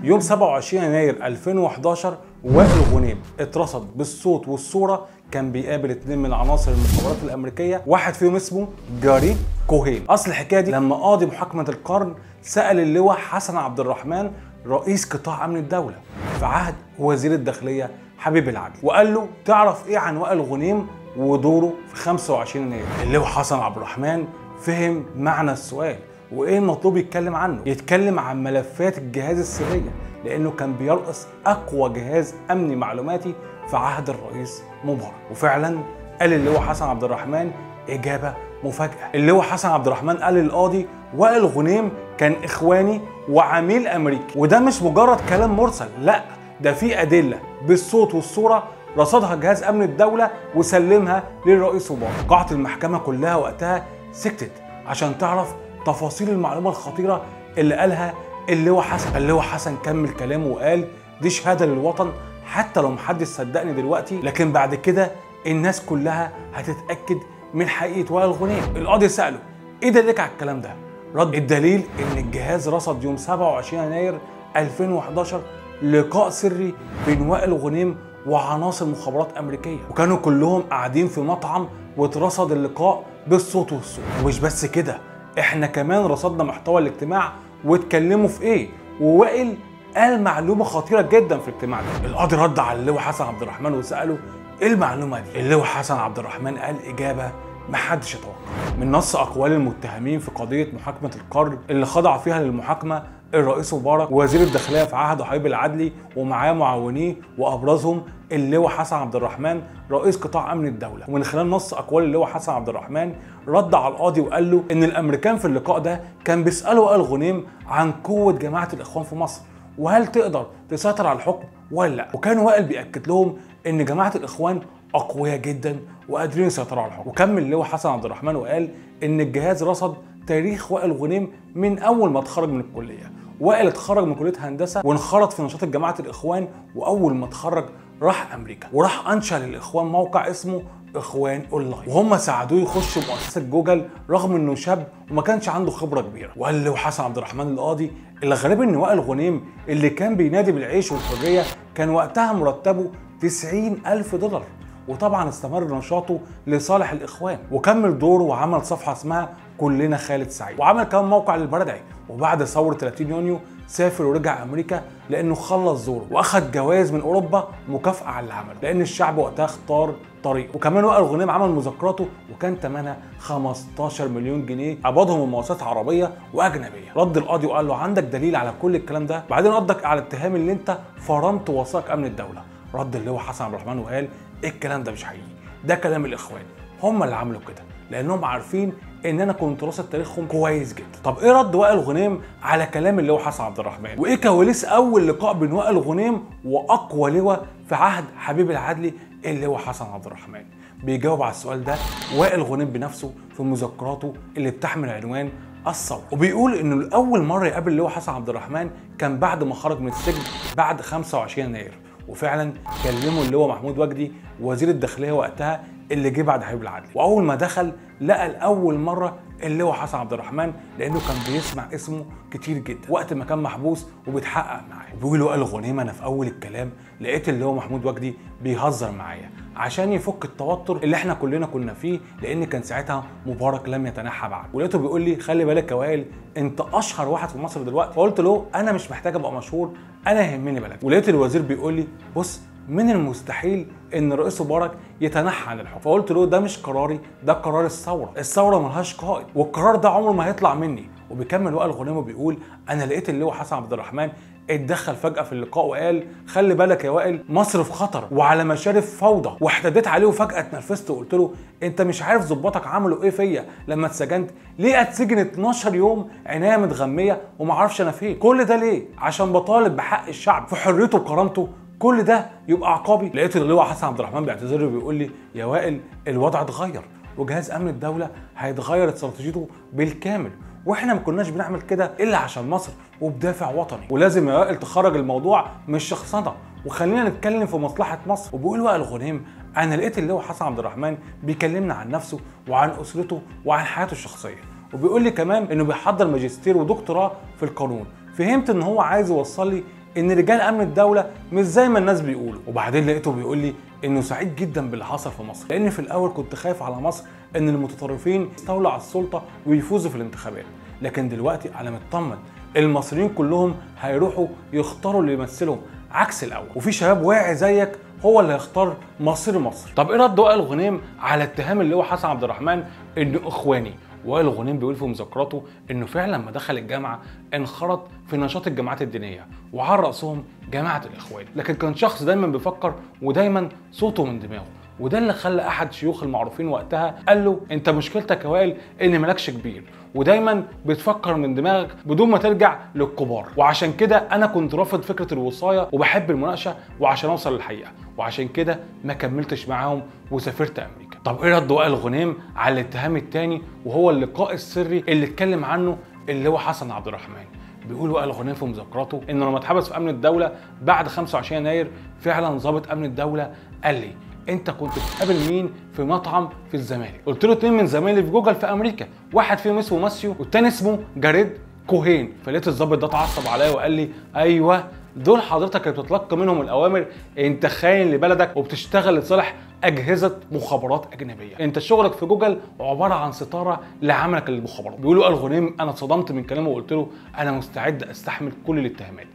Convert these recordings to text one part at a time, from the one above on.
يوم 27 يناير 2011 وائل غنيم اترصد بالصوت والصورة كان بيقابل 2 من عناصر المخابرات الأمريكية، واحد فيهم اسمه جاري كوهين. أصل الحكاية دي لما قاضي محاكمة القرن سأل اللواء حسن عبد الرحمن رئيس قطاع أمن الدولة في عهد وزير الداخلية حبيب العدلي، وقال له تعرف إيه عن وائل غنيم ودوره في 25 يناير؟ اللواء حسن عبد الرحمن فهم معنى السؤال وإيه المطلوب يتكلم عنه، يتكلم عن ملفات الجهاز السرية لأنه كان بيرأس أقوى جهاز أمني معلوماتي في عهد الرئيس مبارك. وفعلا قال اللواء حسن عبد الرحمن إجابة مفاجأة. اللواء حسن عبد الرحمن قال للقاضي وائل غنيم كان إخواني وعميل أمريكي، وده مش مجرد كلام مرسل، لا ده في أدلة بالصوت والصورة رصدها جهاز أمن الدولة وسلمها للرئيس مبارك. قاعة المحكمة كلها وقتها سكتت عشان تعرف تفاصيل المعلومة الخطيرة اللي قالها اللواء حسن. اللواء حسن كمل كلامه وقال دي شهادة للوطن، حتى لو محدش صدقني دلوقتي لكن بعد كده الناس كلها هتتأكد من حقيقة وائل غنيم. القاضي سأله ايه دليلك على الكلام ده؟ رد الدليل ان الجهاز رصد يوم 27 يناير 2011 لقاء سري بين وائل غنيم وعناصر مخابرات أمريكية، وكانوا كلهم قاعدين في مطعم واترصد اللقاء بالصوت والصورة. ومش بس كده، احنا كمان رصدنا محتوى الاجتماع واتكلموا في ايه، ووائل قال معلومة خطيرة جدا في الاجتماع ده. القاضي رد على اللواء حسن عبد الرحمن وسأله ايه المعلومة دي؟ اللواء حسن عبد الرحمن قال إجابة محدش يتوقع. من نص أقوال المتهمين في قضية محاكمة القرن اللي خضع فيها للمحاكمة الرئيس مبارك ووزير الداخلية في عهد حبيب العدلي ومعاه معاونيه وأبرزهم اللواء حسن عبد الرحمن رئيس قطاع أمن الدولة. ومن خلال نص أقوال اللواء حسن عبد الرحمن رد على القاضي وقال له إن الأمريكان في اللقاء ده كان بيسألوا وائل غنيم عن قوة جماعة الإخوان في مصر وهل تقدر تسيطر على الحكم ولا لا، وكان وائل بيأكد لهم إن جماعة الإخوان أقوياء جدا وقادرين يسيطروا على الحكم. وكمل اللواء حسن عبد الرحمن وقال إن الجهاز رصد تاريخ وائل غنيم من أول ما اتخرج من الكلية. وائل اتخرج من كلية هندسة وانخرط في نشاط جماعة الإخوان، وأول ما اتخرج راح أمريكا وراح أنشأ للإخوان موقع اسمه إخوان أونلاين، وهم ساعدوه يخش مؤسسة جوجل رغم إنه شاب وما كانش عنده خبرة كبيرة. وقال له حسن عبد الرحمن القاضي الغريب إن وائل غنيم اللي كان بينادي بالعيش والحرية كان وقتها مرتبه 90,000 دولار، وطبعا استمر نشاطه لصالح الإخوان وكمل دوره وعمل صفحة اسمها كلنا خالد سعيد، وعمل كمان موقع للبردعي. وبعد ثورة 30 يونيو سافر ورجع أمريكا لأنه خلص دوره وأخد جوائز من أوروبا مكافأة على اللي عمله، لأن الشعب وقتها اختار طريقه. وكمان وائل غنيم عمل مذكراته وكان ثمنها 15 مليون جنيه قبضهم من مؤسسات عربية وأجنبية. رد القاضي وقال له عندك دليل على كل الكلام ده؟ بعدين ردك على اتهام اللي أنت فرمت وثائق أمن الدولة. رد اللواء حسن عبد الرحمن وقال الكلام ده مش حقيقي، ده كلام الإخوان، هم اللي عملوا كده لأنهم عارفين إن أنا كنت راصد تاريخهم كويس جدا. طب إيه رد وائل غنيم على كلام اللواء حسن عبد الرحمن؟ وإيه كواليس أول لقاء بين وائل غنيم وأقوى لواء في عهد حبيب العدلي اللواء حسن عبد الرحمن؟ بيجاوب على السؤال ده وائل غنيم بنفسه في مذكراته اللي بتحمل عنوان الثورة، وبيقول إنه لأول مرة يقابل اللواء حسن عبد الرحمن كان بعد ما خرج من السجن بعد 25 يناير، وفعلا كلموا اللواء محمود وجدي وزير الداخلية وقتها اللي جه بعد حبيب العدلي. واول ما دخل لقى لاول مرة اللواء حسن عبد الرحمن لانه كان بيسمع اسمه كتير جدا وقت ما كان محبوس وبيتحقق معاه. بيقول وائل غنيم انا في اول الكلام لقيت اللواء محمود وجدي بيهزر معايا عشان يفك التوتر اللي احنا كلنا كنا فيه، لان كان ساعتها مبارك لم يتنحى بعد. ولقيته بيقول لي خلي بالك يا وائل انت اشهر واحد في مصر دلوقتي، فقلت له انا مش محتاج ابقى مشهور، انا يهمني بلدي. ولقيت الوزير بيقول لي بص من المستحيل ان رئيس مبارك يتنحى عن الحكم، فقلت له ده مش قراري، ده قرار الثورة، الثورة ملهاش قائد والقرار ده عمره ما هيطلع مني. وبيكمل وائل غنيم وبيقول انا لقيت اللواء حسن عبد الرحمن اتدخل فجأة في اللقاء وقال خلي بالك يا وائل مصر في خطر وعلى مشارف فوضى، واحتديت عليه وفجأة اتنرفزت وقلت له انت مش عارف ظباطك عملوا ايه فيا لما اتسجنت؟ ليه اتسجن 12 يوم عناية متغمية وما اعرفش انا فين؟ كل ده ليه؟ عشان بطالب بحق الشعب في حريته وكرامته، كل ده يبقى عقابي؟ لقيت اللواء حسن عبد الرحمن بيعتذر لي وبيقول لي يا وائل الوضع اتغير وجهاز امن الدولة هيتغير استراتيجيته بالكامل، واحنا ما كناش بنعمل كده الا عشان مصر وبدافع وطني، ولازم يا وائل تخرج الموضوع مش شخصنه وخلينا نتكلم في مصلحة مصر. وبيقول وائل غنيم انا لقيت اللواء حسن عبد الرحمن بيكلمنا عن نفسه وعن اسرته وعن حياته الشخصية، وبيقول لي كمان انه بيحضر ماجستير ودكتوراه في القانون، فهمت ان هو عايز يوصل لي ان رجال امن الدولة مش زي ما الناس بيقولوا. وبعدين لقيته بيقول لي انه سعيد جدا باللي حصل في مصر، لان في الاول كنت خايف على مصر ان المتطرفين يستولوا على السلطة ويفوزوا في الانتخابات، لكن دلوقتي انا مطمن، المصريين كلهم هيروحوا يختاروا اللي يمثلهم عكس الاول، وفي شباب واعي زيك هو اللي هيختار مصير مصر. طب ايه رد وائل غنيم على اتهام اللي هو حسن عبد الرحمن انه اخواني؟ وائل غنيم بيقول في مذكراته انه فعلا لما دخل الجامعة انخرط في نشاط الجماعات الدينية وعلى راسهم جماعة الاخوان، لكن كان شخص دايما بيفكر ودايما صوته من دماغه، وده اللي خلى احد شيوخ المعروفين وقتها قال له انت مشكلتك يا وائل ان مالكش كبير ودايما بتفكر من دماغك بدون ما ترجع للكبار، وعشان كده انا كنت رافض فكرة الوصايه وبحب المناقشة وعشان اوصل للحقيقة، وعشان كده ما كملتش معاهم وسافرت امريكا. طب ايه رد وائل غنيم على الاتهام الثاني وهو اللقاء السري اللي اتكلم عنه اللي هو حسن عبد الرحمن؟ بيقول وائل غنيم في مذكراته انه لما اتحبس في امن الدولة بعد 25 يناير فعلا ضابط امن الدولة قال لي انت كنت بتقابل مين في مطعم في الزمالك؟ قلت له 2 من زمايلي في جوجل في امريكا، واحد فيهم اسمه ماسيو والتاني اسمه جاريد كوهين. فلقيت الضابط ده اتعصب عليا وقال لي ايوه دول حضرتك اللي بتتلقى منهم الاوامر، انت خاين لبلدك وبتشتغل لصالح اجهزة مخابرات اجنبية، انت شغلك في جوجل عبارة عن ستارة لعملك للمخابرات. بيقولوا وائل غنيم انا اتصدمت من كلامه وقلت له انا مستعد استحمل كل الاتهامات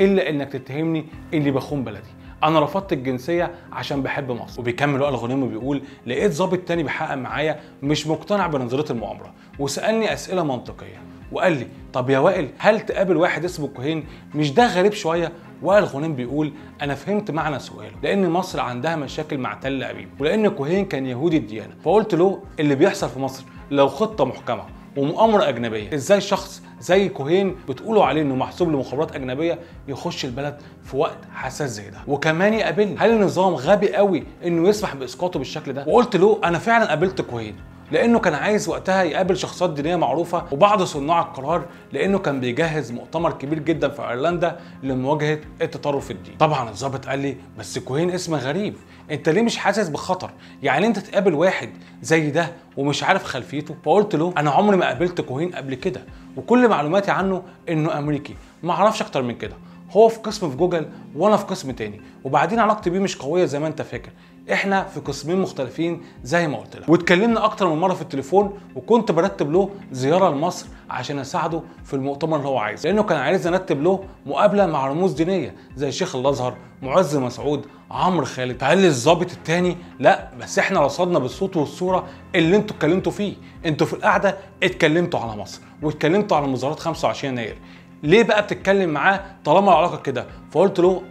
الا انك تتهمني اني بخون بلدي، انا رفضت الجنسية عشان بحب مصر. وبيكمل وائل غنيم وبيقول لقيت ضابط تاني بيحقق معايا مش مقتنع بنظرية المؤامرة وسالني اسئلة منطقية وقال لي طب يا وائل هل تقابل واحد اسمه كوهين مش ده غريب شوية؟ وائل غنيم بيقول انا فهمت معنى سؤاله لان مصر عندها مشاكل مع تل ابيب ولان كوهين كان يهودي الديانة، فقلت له اللي بيحصل في مصر لو خطه محكمة ومؤامره اجنبية ازاي شخص زي كوهين بتقولوا عليه انه محسوب لمخابرات اجنبية يخش البلد في وقت حساس زي ده وكمان يقابلني؟ هل النظام غبي قوي انه يسمح باسقاطه بالشكل ده؟ وقلت له انا فعلا قابلت كوهين لانه كان عايز وقتها يقابل شخصيات دينية معروفة وبعض صناع القرار، لانه كان بيجهز مؤتمر كبير جدا في ايرلندا لمواجهة التطرف الديني. طبعا الضابط قال لي بس كوهين اسم غريب، انت ليه مش حاسس بخطر؟ يعني انت تقابل واحد زي ده ومش عارف خلفيته؟ فقلت له انا عمري ما قابلت كوهين قبل كده وكل معلوماتي عنه انه امريكي، ما اعرفش اكتر من كده، هو في قسم في جوجل وانا في قسم تاني، وبعدين علاقتي بيه مش قوية زي ما انت فاكر، احنا في قسمين مختلفين زي ما قلت لك. واتكلمنا اكتر من مرة في التليفون وكنت برتب له زيارة لمصر عشان اساعده في المؤتمر اللي هو عايزه، لانه كان عايزني ارتب له مقابله مع رموز دينية زي شيخ الازهر، معز مسعود، عمرو خالد. فقال لي الظابط التاني لا بس احنا رصدنا بالصوت والصورة اللي انتوا اتكلمتوا فيه، انتوا في القعدة اتكلمتوا على مصر واتكلمتوا على مظاهرات 25 يناير، ليه بقى بتتكلم معاه طالما العلاقة كده؟ فقلت له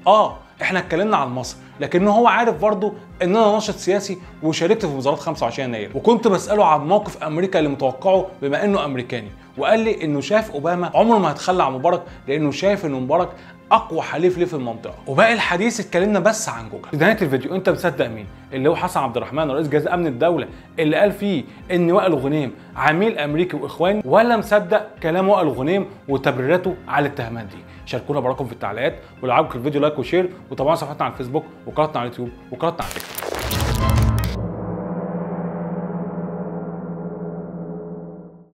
احنا اتكلمنا عن مصر، لكن هو عارف برضه ان انا ناشط سياسي وشاركت في مظاهرات 25 يناير، وكنت بساله عن موقف امريكا اللي متوقعه بما انه امريكاني، وقال لي انه شايف اوباما عمره ما هيتخلى عن مبارك لانه شايف ان مبارك اقوى حليف ليه في المنطقة. وباقي الحديث اتكلمنا بس عن جوجل. في نهاية الفيديو انت مصدق مين؟ اللي هو حسن عبد الرحمن رئيس جهاز امن الدولة اللي قال فيه ان وائل غنيم عميل امريكي واخوان، ولا مصدق كلام وائل غنيم وتبريراته على الاتهامات دي؟ شاركونا براكم في التعليقات، ولو عجبك الفيديو like و share، وطبعا صفحتنا على الفيسبوك وقناتنا على اليوتيوب وقناتنا على تيك توك.